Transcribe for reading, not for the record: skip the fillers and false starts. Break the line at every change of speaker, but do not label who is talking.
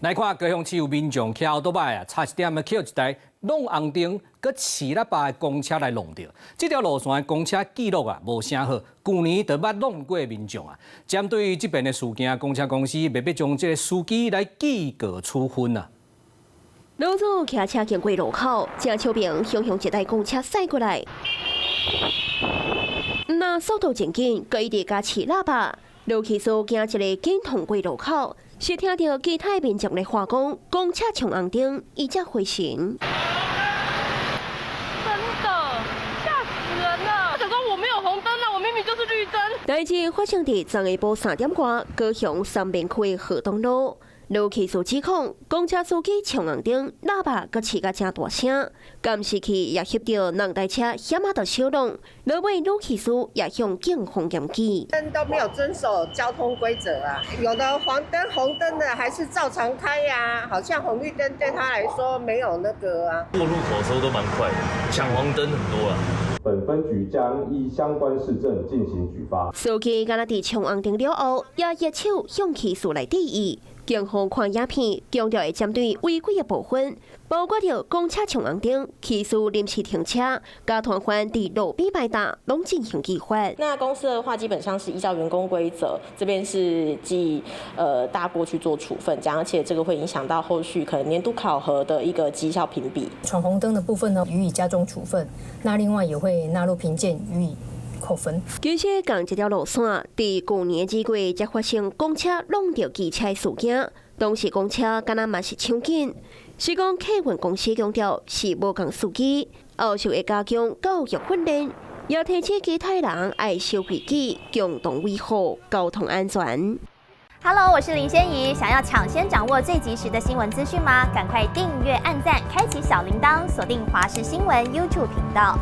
來看高雄市有民眾騎歐多擺啊，差一點仔予一台挵紅燈閣飼喇叭的公車來挵著。這條路線的公車記錄啊無啥好，舊年就捌挵過民眾啊。針對這邊的事件，公車公司欲欲將這个司機來記過處分啊。
女子騎車經過路口，正手邊雄雄一台公車駛過來，那速度真緊，閣一直共飼喇叭。羅啟書驚一个緊通過路口，是聽著其他民眾咧話講，公車衝紅燈，伊才回神。
真的嚇死人了！我想說我沒有紅燈啊，我明明就是綠燈。
代誌發生佇昨下晡3點外，高雄三民區河東路。羅啟書指控公車司機衝紅燈，喇叭閣飼甲誠大聲，監視器也翕著兩台車險仔著相挵，落尾女騎士也向警方檢舉。
燈都沒有遵守交通規則啊，有的黃燈、紅燈的還是照常開呀，好像紅綠燈對他來說沒有那個啊。
過路口的時候都蠻快的，搶黃燈很多啊。
本分局將依相關事證進行舉發。
司機敢若佇衝紅燈了後，也揮手向騎士來致意。警方看影片，強調會針對違規的部分，包括著公車衝紅燈、騎士臨時停車、共攤販佇路邊擺檔，攏進行舉發。
那公司的話，基本上是依照員工規則，這邊是記大過去做處分，這樣，而且這個會影響到後續可能年度考核的一個績效評比。
闖紅燈的部分呢，予以加重處分。那另外也會納入評鑑，予以扣分。
其實仝一條路線，佇舊年2月才發生公車挵著機車事件，當時公車敢若嘛是搶緊，是講客運公司強調是無仝司機，後續會加強教育訓練，也提醒其他人愛守規矩，共同維護交通安全。
Hello，我是林仙怡，想要搶先掌握最及時的新聞資訊嗎？趕快訂閱、按讚、開啟小鈴鐺，鎖定華視新聞 YouTube 頻道。